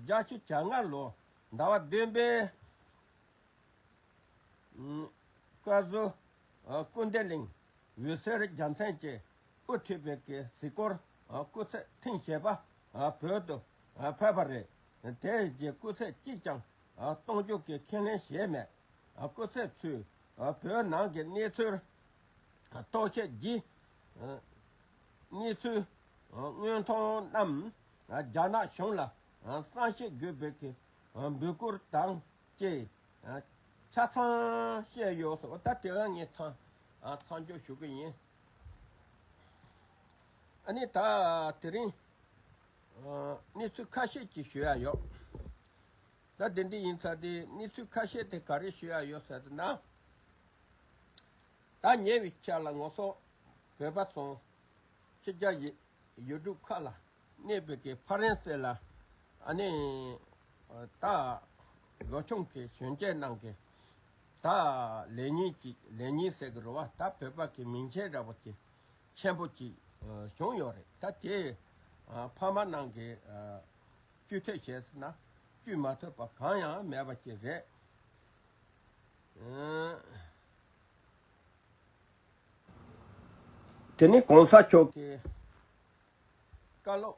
བརྒྱད་ཅུ་གྱ་ལྔ་ལོ་ཟླ་བ་བདུན་པའི་སྐབས་སུ་ཀུན་བདེ་གླིང་འོད་ཟེར་རྒྱལ་མཚན་གྱིས་དབུ་ཁྲིད་པའི་གི་གཟིགས་སྐོར་སྐུ་ཚབ་ཐེངས་བཞི་པ་བོད་དུ་ཕེབས་པ་རེད། དེའི་རྗེས་སྐུ་ཚབ་གཅིག་ཀྱང་གཏོང་རྒྱུ་གི་ཁས་ལེན་བྱས་མེད། སྐུ་ཚབ་ཚོས་བོད་ནང་གི་གནས་ཚུལ་རྟོག་ཞིབ་ཀྱིས་གནས་ཚུལ་དངོས་མཐོང་རྣམས་རྒྱ་ནག་གཞུང་ལ་གསན་ཞིབ་དགོས་པའི་གི་འབོད་སྐུལ་དང་བཅས་ཆ་ཚང་བཤད་ཡོད་ཟེར། ད་དེ་ལ་ངས་ཚང་ཚང་འཇོག་ཞུ་གི་ཡིན། ཨ་ནི་ད་དེ་རིང་གནས་ཚུལ་ཁ་ཤས་ཅིག་ཞུ་ཡ་ཡོད། ད་དེ་འདྲ་ཡིན་ཙང་དེ་གནས་ཚུལ་ཁ་ཤས་དེ་ག་རེ་ཞུ་ཡ་ཡོད་ཟེར་ན། ད་ཉེ་བའི་ཆར་ལ་ང་ཚོ་བོད་པ་ཚོ་ཕྱི་རྒྱལ་ཡུལ་གྲུ་ཁག་ལ་གནས་པའི་གི་ཕ་རན་སི་ལ་ཨ་ནི་ད་ལོ་ཆུང་གི་གཞོན་སྐྱེས་རྣམས་ཀྱི་ད་ལས་གཉིས་ཀྱི་ལས་གཉིས་ཟེར་གི་རེད་བ། ད་བོད་པ་གི་མིང་ཆེན་འདྲ་པོ་ཅིག་ཆེན་པོ་ཅིག་བྱུང་ཡོད་རེད། ད་དེ་ཕ་མ་རྣམས་ཀྱི་བཅོས་ཐབས་བྱས་ཟིན་ན་བཅོས་མ་ཐུབ་པ་གང་ཡང་མེད་པ་ཅིག་རེད། དེ་ནི་གོང་ས་མཆོག་གི་བཀའ་སློབ་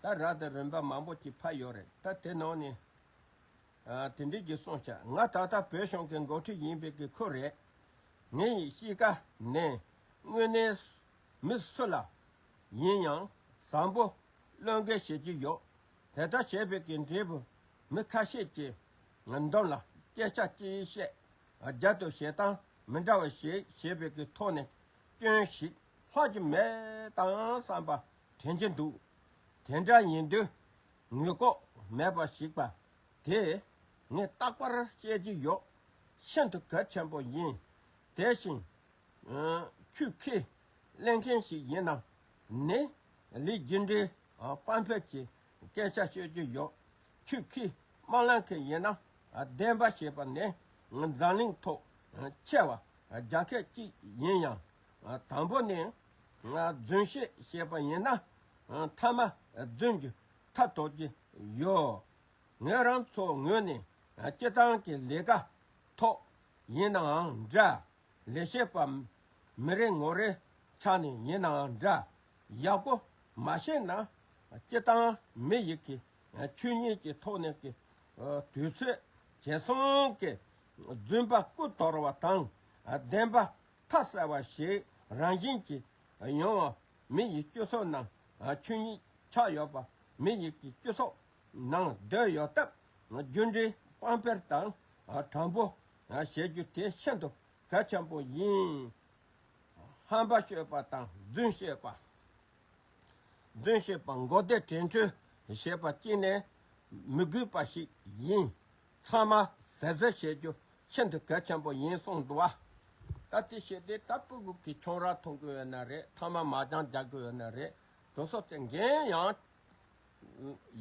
ད་ར་དང་རིམ་པ་མང་པོ་ཅིག་ཕབ་ཡོད་རེད། ད་དེ་ནང་ནས་དེ་འདྲའི་གི་གསུངས་བྱ། ང་ད་ལྟ་བོད་གཞུང་གི་འགོ་ཁྲིད་ཡིན་པའི་གི་ཁུལ་རེད། ངའི་གཤིས་ཀ་ནས་དངོས་གནས་མི་སུ་ལ་ཡིན་ཡང་བཟང་པོ་བློས་འགེལ་བྱེད་ཀྱི་ཡོད། དེ་ལྟར་བྱས་པའི་གི་འབྲས་བུ་མི་ཁ་ཤས་ཀྱིས་འདོམས་ལ་སྐད་ཆ་ཅིག་བཤད། རྒྱབ་ཏུ་ཞེ་སྡང་མི་འདྲ་བ་ཞིག་བྱེད་པའི་གི་ཐོག་ནས་སྐྱོན་ཞིག་ལྷག་རྒྱུ་མེད་དམ་བསམ་པ་དྲན་གྱི་འདུག་དེ་འདྲ་ཡིན་དུས་ངུ་ལྐོག་མེད་པ་ཞིག་པ་དེ་ངས་རྟག་པར་བཤད་ཀྱི་ཡོད། ཤིན་ཏུ་གལ་ཆེན་པོ་ཡིན། དེ་བཞིན་ཆོས་ཁས་ལེན་མཁན་ཞིག་ཡིན་ན་ནི་ལས་རྒྱུ་འབྲས་དཔལ་འཕེལ་གྱི་སྐད་ཆ་ཤོད་རྒྱུ་ཡོད། ཆོས་ཁས་མ་ལེན་མཁན་ཡིན་ན་བདེན་པ་ཞེས་པ་ནི་འཛམ་གླིང་ཐོག་ཆེ་བ་རྒྱལ་ཁབ་ཅིག་ཡིན་ཡང་དང་པོ་ནས་རྫུན་བཤད་ཞེས་པ་ཡིན་ན་མཐའ་མ་རྫུན་གྱི་མཐའ་དོར་གྱི་ཡོད། ངོས་རང་ཚོ་ངོས་ནས་སྤྱི་བཏང་གི་ལས་ཀ་ཐོག་ཡིན་ནའང་འདྲ། ལས་བྱེད་པ་མི་རེ་ངོ་རེ་ཆ་ནས་ཡིན་ནའང་འདྲ། ཡག་པོ་མ་བྱས་ན་སྤྱི་བཏང་མི་ཡི་གི་ཆོས་ཉིད་ཀྱི་ཐོག་ནས་ཀྱི་དུས་ཚོད་ཇེ་སོང་གི་རྫུན་པ་སྐུ་དོར་བ་དང་བདེན་པ་མཐའ་གསལ་བ་ཞིག་རང་བཞིན་གྱིས་ཡོང་བ་མི་ཡི་སྤྱི་ཚོགས་ནང་ཆོས་ཉིད་ཆགས་ཡོད་པ་མི་ཡི་གི་སྤྱི་ཚོགས་ནང་སྡོད་ཡོད་སྟབས་རྒྱུ་འབྲས་དཔལ་འཕེལ་དང་དྲང་པོ་བྱེད་རྒྱུ་དེ་ཤིན་ཏུ་གལ་ཆེན་པོ་ཡིན། ཧམ་པ་སྤྱོད་པ་དང་རྫུན་བཤད་པ། འཛིན་བྱེད་པ་མགོ་བདེ་དྲིན་ཆེན་ཞེས་པ་གཅིག་ནས་མི་དགོས་པ་ཞིག་ཡིན། ཚང་མ་ཟས་ཟས་བྱེད་རྒྱུ་ཤིན་ཏུ་གལ་ཆེན་པོ་ཡིན་གསུངས་འདུག་བ། ད་དེ་བྱས་ཏེ་ད་སྤུ་གུ་གི་ཁྱུང་ར་འཐུང་གི་ཡོད་ན་རེད། ཐ་མ་མ་ཅང་རྒྱག་གི་ཡོད་ན་རེད། དེ་ཚོ་དེ་འགན་ཡང་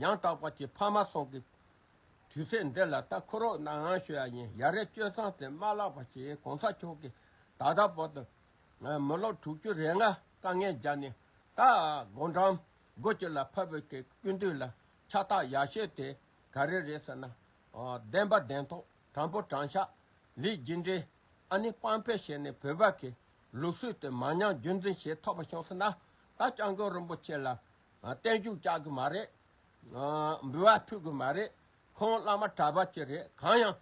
ཡང་དག་པ་གྱི་ཕ་མ་སོང་གི་དུས་ཚོད་འདི་ལ་ད་ཁོ་རོག་ནའང་ཞུ་ཡ་ཡིན། ཡ་རེ་སྤྱོད་བཟང་དེ་མ་བརླག་པ་བྱས། གོང་ས་མཆོག་གིས་ད་ལྟ་བར་དུ་མི་ལོ་དྲུག་ཅུ་རེ་ལྔ་དཀའ་ངལ་བརྒྱབ་ནས་ད་སྒོ་འགྲམ་སྒོ་གཅིག་ལ་ཕབ་པའི་སྐུ་མདུན་ལ་ཕྱག་རྟགས་ཡག་ཤོས་དེ་ག་རེ་རེད་ཟེར་ན། བདེན་པ་བདེན་ཐོག་དྲང་པོ་དྲང་བཞག་ལས་རྒྱུ་འབྲས་ཨ་ནི་དཔང་པོ་བྱས་ནས་བོད་པ་གི་ལུགས་སྲོལ་དེ་མ་ཉམས་རྒྱུན་འཛིན་བྱེད་ཐུབ་པ་བྱུང་སོང་ན། ད་སྐྱབས་མགོན་རིན་པོ་ཆེ་ལ་བརྟན་བཞུགས་བཅར་གི་མ་རེད། འབུལ་བ་ཕུལ་གི་མ་རེད། ཁོང་བླ་མ་གྲྭ་པ་ཅིག་རེད། གང་ཡང་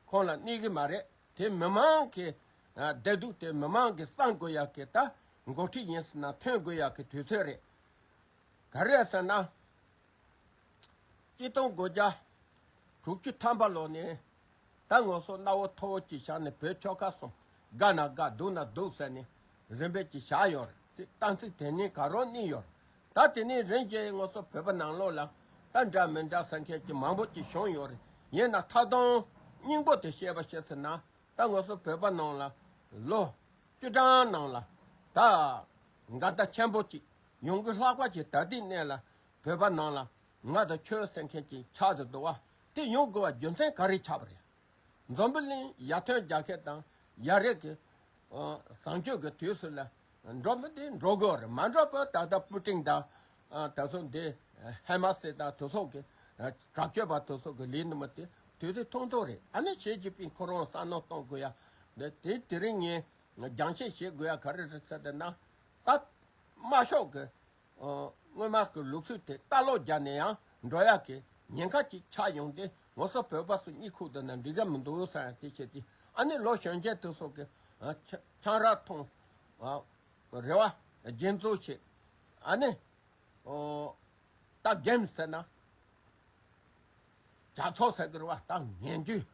ཁོང་ལ་གནོད་གི་མ་རེད། དེ་མི་མང་གི་བདེ་སྡུག་དེ་མི་མང་གི་བསམ་དགོས་ཡག་གི་ད་འགོ་ཁྲིད་ཡིན་ཟེར་ན་ཐོན་དགོས་ཡག་གི་དུས་ཚོད་རེད། ག་རེ་ཟེར་ན། གཅིག་སྟོང་དགུ་བརྒྱ་དྲུག་ཅུ་ཐམ་པ་ལོ་ནས་ད་ང་ཚོ་གནའ་བོ་མཐོ་བོ་གཅིག་བཞག་ནས་བོད་ཆོལ་ཁ་གསུམ་དགའ་ན་དགའ་སྡུག་ན་སྡུག་ཟེར་ནས་རིམ་པས་ཀྱི་བཞག་ཡོད་རེད། དེ་གཏན་ཚིགས་དེ་ནས་ག་རོ་གནས་ཡོད་རེད། ད་དེ་ནས་རིམ་བཞིན་ང་ཚོ་བོད་པ་ནང་ལོགས་ལ་ད་འདྲ་མི་འདྲ་ཟེར་མཁན་གྱི་མང་པོ་ཅིག་བྱུང་ཡོད་རེད། ཡིན་ན་ཐ་དོན་སྙིང་པོ་དེ་བཤད་པ་བཤད་ཟེར་ན། ད་ང་ཚོ་བོད་པ་ནང་ལ་ལོ་བཅུ་གྲངས་ནང་ལ་ད་འགལ་ཟླ་ཆེན་པོ་ཅིག་ཡོང་གི་ལྷག་པ་ཅིག་ད་ལྟའི་གནས་ལ་བོད་པ་ནང་ལ་ང་དང་ཁྱོད་ཟེར་མཁན་ཅིག་ཆགས་ཏེ་འདུག་བ། དེ་ཡོང་དགོས་པ་རྒྱུ་མཚན་ག་རེ་ཆགས་པ་རེད། འཛམ་བུ་གླིང་ཡར་ཐོན་རྒྱལ་ཁབ་དང་ཡ་རེད་ཀྱི་བཟང་སྤྱོད་ཀྱི་དུས་སུ་ལ་འགྲོ་མི་དེ་འགྲོ་དགོས་རེད། མ་འགྲོ་བར་ད་ལྟ་པུ་ཏིན་དང་ད་སོང་དེ་ཧེ་མ་སི་དང་དེ་སོགས་ཀྱི་དྲག་སྤྱོད་པ་དེ་སོགས་ཀྱི་ལས་འདི་མ་དེ་དུས་དེ་ཐུང་ཐུང་རེད། ཨ་ནི་ཞི་ཅིན་ཕིང་ཁོ་རང་བསམ་བློ་གཏོང་དགོས་ཡ་དེ་དེ་རིང་ངས་རྒྱང་བཤད་བྱེད་དགོས་ཡ་ག་རེ་རེད་ཟེར་ཏེ་ན། ད་དམར་ཤོག་གི་སྔོན་མ་གི་ལུགས་སྲོལ་དེ་ལྟ་ལོག་རྒྱག་ནས་ཡང་འགྲོ་ཡག་གི་ཉེན་ཁ་ཅིག་ཆགས་ཡོང་སྟེ། ང་ཚོ་བོད་པ་ཚོ་གཉིད་ཁུག་འདུག་ན་འགྲིག་ག་མི་འདུག་ཟེར་ཡ་དེ་བྱས་ཏེ། ཨ་ནི་ལོ་གཞོན་སྐྱེས་དེ་ཚོ་གི་ཆང་རག་འཐུང་། རེ་བ་རྒྱན་འཛུགས་བྱེད། ཨ་ནི་ད་གེམ་ཟེར་ན། ཇག་ཚོགས་ཟེར་གི་རེད་བ། ད་ངན་རྒྱུ།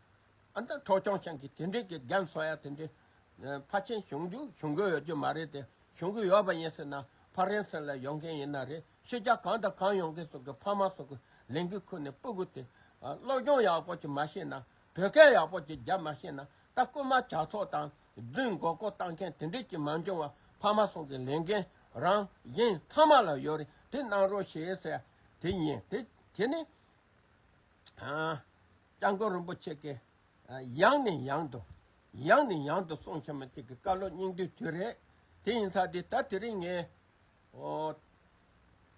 ཨ་ནི་ད་ཁྲོ་ཆུང་ཅན་གྱི་དེ་འདྲས་ཀྱི་རྒན་གསོ་ཡ་དེ་འདྲས་ཕལ་ཆེར་བྱུང་རྒྱུ་བྱུང་གི་ཡོད་རྒྱུ་མ་རེད་དེ། བྱུང་གི་ཡོད་པ་ཡིན་ཟེར་ན་ཕ་རན་སི་ལ་ཡོང་མཁན་ཡིན་ན་རེད། ཕྱི་རྒྱལ་གང་དང་གང་ཡོང་མཁན་ཚོ་གི་ཕ་མ་ཚོ་གི་ལས་འགུལ་ཁུར་ནས་སྤུ་གུ་དེ་སློབ་སྦྱོང་ཡག་པོ་ཅིག་མ་ཤེས་ན། བོད་སྐད་ཡག་པོ་ཅིག་རྒྱབ་མ་ཤེས་ན། ད་རྐུན་མ་ཇག་ཚོགས་དང་རྫུན་མགོ་སྐོར་བཏང་མཁན་དེ་འདྲས་ཅིག་མ་འབྱུང་བ་ཕ་མ་ཚོ་གི་ལས་འགན་རང་གཞན་ཚང་མ་ལ་ཡོད་རེད། དེ་གནང་རོགས་ཞེས་ཟེར་དེ་ཡིན། དེ་དེ་ནི། སྐྱབས་མགོན་རིན་པོ་ཆེ་གིས་ཡང་ནས་ཡང་དུ་ཡང་ནས་ཡང་དུ་གསུངས་བཞིན་པ་དེ་གི་བཀའ་སློབ་སྙིང་བསྡུས་དུས་རེད། དེ་ཡིན་ཙང་དེ་ད་དེ་རིང་ངས་ཨོ་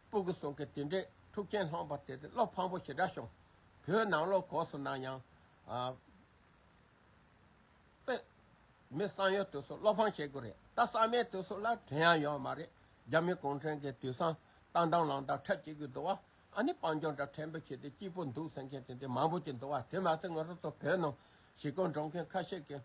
སྤུ་གུ་སོགས་ཀྱི་དེ་འདྲའི་ཐུགས་ཆེན་སློང་པ་དེ་བློ་ཕངས་པོ་ཞེ་དྲག་བྱུང་། བོད་ནང་ལོགས་གོ་སོང་ན་ཡང་ཨ་དཔེ་མི་བསམ་ཡོད་དུས་སུ་བློ་ཕངས་བྱེད་དགོས་རེད། ད་བསམ་མེད་དུས་སུ་ལ་དྲན་ཡ་ཡོད་མ་རེད། རྒྱ་མི་གུང་ཁྲན་གྱི་དུས་སང་བཏང་བཏང་ལང་བཏང་འཁྲབ་བྱེད་ཀྱི་འདུག་བ། ཨ་ནི་དཔལ་འབྱོར་འདྲ་ཕྲན་བུ་བྱེད་དེ་སྐྱིད་པོ་འདུག་ཟེར་མཁན་དེ་འདྲ་མང་པོ་ཅིག་འདུག་བ། དེ་མ་ཚད་ང་རང་ཚོ་བོད་ནང་གཞིས་ཁོངས་འགྲོ་མཁན་ཁ་ཤས་ཀྱིས་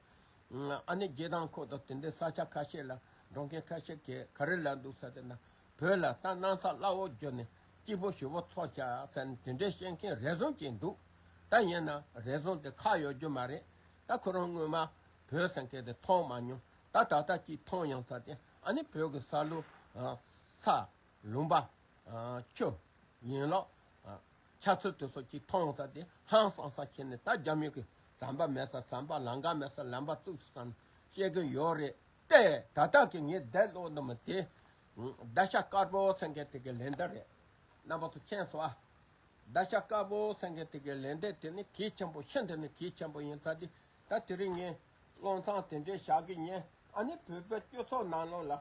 ཨ་ནི་རྒྱལ་ཐང་ཁུལ་དང་དེ་འདྲའི་ས་ཆ་ཁ་ཤས་ལ་འགྲོ་མཁན་ཁ་ཤས་ཀྱིས་ག་རེ་ལབ་འདུག་ཟེར་ཏེ་ན། བོད་ལ་ད་གནམ་ས་བླ་འོག་བསྒྱུར་ནས་སྐྱིད་པོ་ཞེ་པོ་ཚོར་བྱ་ཟེར་ནས་དེ་འདྲའི་བཤད་མཁན་རེ་ཟུང་ཅིག་འདུག་ད་ཡིན་ན་རེ་ཟུང་དེ་ཁག་ཡོད་རྒྱུ་མ་རེད། ད་ཁོ་རང་སྔོན་མ་བོད་ཟེར་མཁན་དེ་མཐོང་མ་མྱོང་། ད་ད་ལྟ་ཅིག་མཐོང་ཡོང་ས་དེ་ཨ་ནི་བོད་ཀྱི་ས་ལུ་ས་ལུང་པ་ཆུ་ཡིན་ལོག་ཆ་ཚུལ་དེ་ཚོ་ཅིག་མཐོང་ཡོང་ས་དེ་ཧང་སང་ས་ཁྱེར་ནས། ད་རྒྱ་མི་གི་ཟམ་པ་མེད་ས་ཟམ་པ་ལམ་ཁ་མེད་ས་ལམ་པ་བཙུགས་སོང་བསམ་བཤད་གི་ཡོད་རེད། ཏེ་ད་ལྟ་གི་ངས་བསྡད་ལོག་འདུག་མ་དེ། ད་ཤ་དཀར་པོ་ཟེར་མཁན་དེ་གི་ལན་འདེབས་རེད། རྣམ་པ་ཚོ་མཁྱེན་སོང་ཨ། ད་ཤ་དཀར་པོ་ཟེར་མཁན་དེ་གི་ལན་འདེབས་དེ་ནི་གལ་ཆེན་པོ་ཤིན་ཏུ་ནི་གལ་ཆེན་པོ་ཡིན་ཙང་དེ། ད་དེ་རིང་ངས་བློ་མཚང་དེ་འདྲའི་བཞག་གི་ཡིན། ཨ་ནི་བོད་པའི་སྤྱི་ཚོགས་ནང་ལོགས་ལ་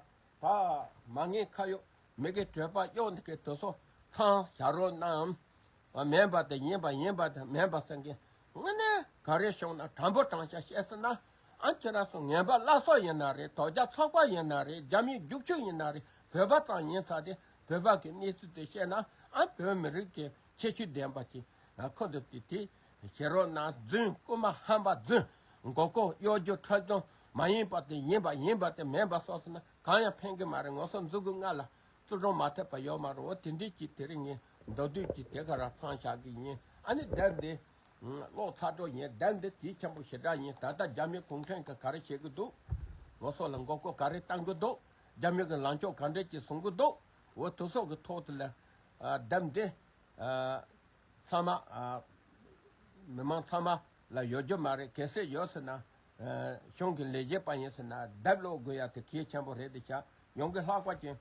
ད་མ་ངན་ཁ་གཡོག་མི་གི་གྲོད་པ་གཡོག་འདི་གི་དེ་ཚོ་མཚང་བཞག་རོགས་གནང་། མེད་པ་དེ་ཡིན་པ་ཡིན་པ་དེ་མེད་པ་ཟེར་མཁན་དངོས་གནས་ག་རེ་བྱུང་ན་དྲང་པོ་དྲང་བཞག་བཤད་ཟེར་ན། ཨ་ཁྱེད་རང་ཚོ་ངན་པ་བླ་སྲོག་ཡིན་ན་རེད། དོལ་རྒྱལ་ཚོགས་པ་ཡིན་ན་རེད། རྒྱ་མིའི་རྒྱུག་ཆུ་ཡིན་ན་རེད། བོད་པ་ཙམ་ཡིན་ཙང་དེ་བོད་པ་གི་གནས་ཚུལ་དེ་བཤད་ན། ཨ་བོད་མི་རིགས་ཀྱི་ཁྱད་ཆོས་ལྡན་པ་ཅིག་ཁོ་འདི་དེ་དེ་བྱེད་རོགས་གནང་། རྫུན། རྐུན་མ་ཧམ་པ་རྫུན། མགོ་སྐོར་གཡོ་སྒྱུ་ཁྲམ་གཏོང་མ་ཡིན་པ་དེ་ཡིན་པ་ཡིན་པ་དེ་མིན་པ་སོགས་ཟེར་ན་གང་ཡང་ཕན་གི་མ་རེད། ངོ་སོ་མཛུབ་གུ་ལྔ་ལ་བཙུགས་རུང་མ་ཐེབས་པ་ཡོད་མ་རེད། འོ་དེ་འདྲས་ཀྱི་དེ་རིང་ངས་མདོར་བསྡུས་ཀྱི་དེ་ག་རང་མཚམས་བཞག་གི་ཡིན། ཨ་ནི་དེབ་འདི་ཀློག་ཚར་འགྲོ་ཡིན། དེབ་འདི་གལ་ཆེན་པོ་ཞེ་དྲག་ཡིན། ད་ལྟ་རྒྱ་མི་གུང་ཁྲན་གྱིས་ག་རེ་བྱེད་ཀྱི་འདུག་ངོ་སོ་ལ་མགོ་སྐོར་ག་རེ་བཏང་གི་འདུག་རྒྱ་མི་གི་ལངས་ཕྱོགས་ག་འདྲས་ཀྱི་བཟུང་གི་འདུག་འོ་དེ་སོགས་ཀྱི་ཐོག་ཏུ་ལ་ཨ་དེབ་འདི་ཨ་ཚང་མ་ཨ་མི་མང་ཚང་མ་ལ་ཡོད་རྒྱུ་མ་རེད། གལ་སྲིད་ཡོད་ཟེར་ན་ཨ་གཞུང་གི་ལས་བྱེད་པ་ཡིན་ཟེར་ན་དེབ་ཀློག་དགོས་ཡ་དེ་གལ་ཆེན་པོ་རེད་དེ་ཤག་ཡོངས་ཀྱི་ལྷག་པ་ཅན།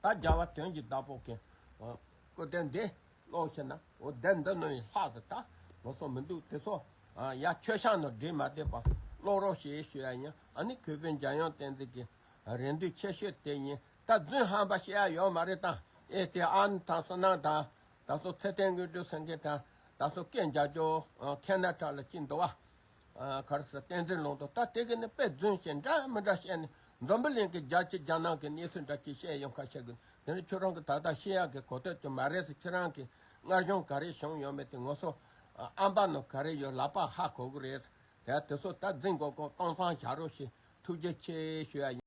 ད་རྒྱལ་བ་དོན་གྱི་བདག་པོ་གི་ཨ་སྐུ་རྟེན་འདི་ཀློག་ཤེས་ན་འོ་དེབ་འདི་ནང་ཡི་ལྷག་ཏུ་ད་ལོ་སོགས་མི་འདུག་དེ་ཚོ་ཨ་ཡ་མཆོད་བཤམས་ནང་སྒྲིག་མ་བསྡད་པ་ཀློག་རོགས་ཞེས་ཞུ་ཡ་ཡིན། ཨ་ནི་གུས་པས་འཇམ་དབྱངས་བསྟན་འཛིན་གྱི་རེ་འདུན་ཆེ་ཤོས་དེ་ཡིན། ད་རྫུན་ཧམ་པ་བཤད་ཡ་ཡོད་མ་རེད། ད་ཨེ་དེ་ཨ་ནི་དང་བསོད་ནམས་དང་ད་སོ་ཚེ་བརྟན་དངོས་གྲུབ་ཟེར་མཁན་དང་ད་སོ་སྐད་འཇགས་ཀྱོ་ཁེ་ན་ཊ་ལ་ཅིག་འདུག་བ། ཨ་ག་རེ་ཟེར་བསྟན་འཛིན་ལུང་རྟོགས། ད་དེ་གི་ནི་དཔེ་རྫུན་བཤད་འདྲ་མི་འདྲ་བཤད་ནས་འཛམ་བུ་གླིང་གི་རྒྱལ་སྤྱི་རྒྱལ་ནང་གི་གནས་ཚུལ་འདྲ་ཅིག་བཤད་ཡོང་ཁ་བཤད་དགོས། དེ་ནི་ཁྱོད་རང་གི་ད་ལྟ་བཤད་ཡག་གི་གོ་ཐོས་ཀྱི་མ་རེད་ཟེར། ཁྱེད་རང་གི་སྔར་བྱུང་ག་རེ་བྱུང་ཡོད་མེད་དེ་ངོ་སོ་ཨ་ཨམ་པ་ནང་ག་རེ་ཡོད་ལག་པ་ཧ་གོ་གི་རེད། དེ་དེ་ཚོ་ད་འཛིན་དགོས་གོ་སྤང་སྤང་བྱ་རོགས་ཞེས་ཐུགས་རྗེ་ཆེ་ཞུ་ཡ་ཡིན།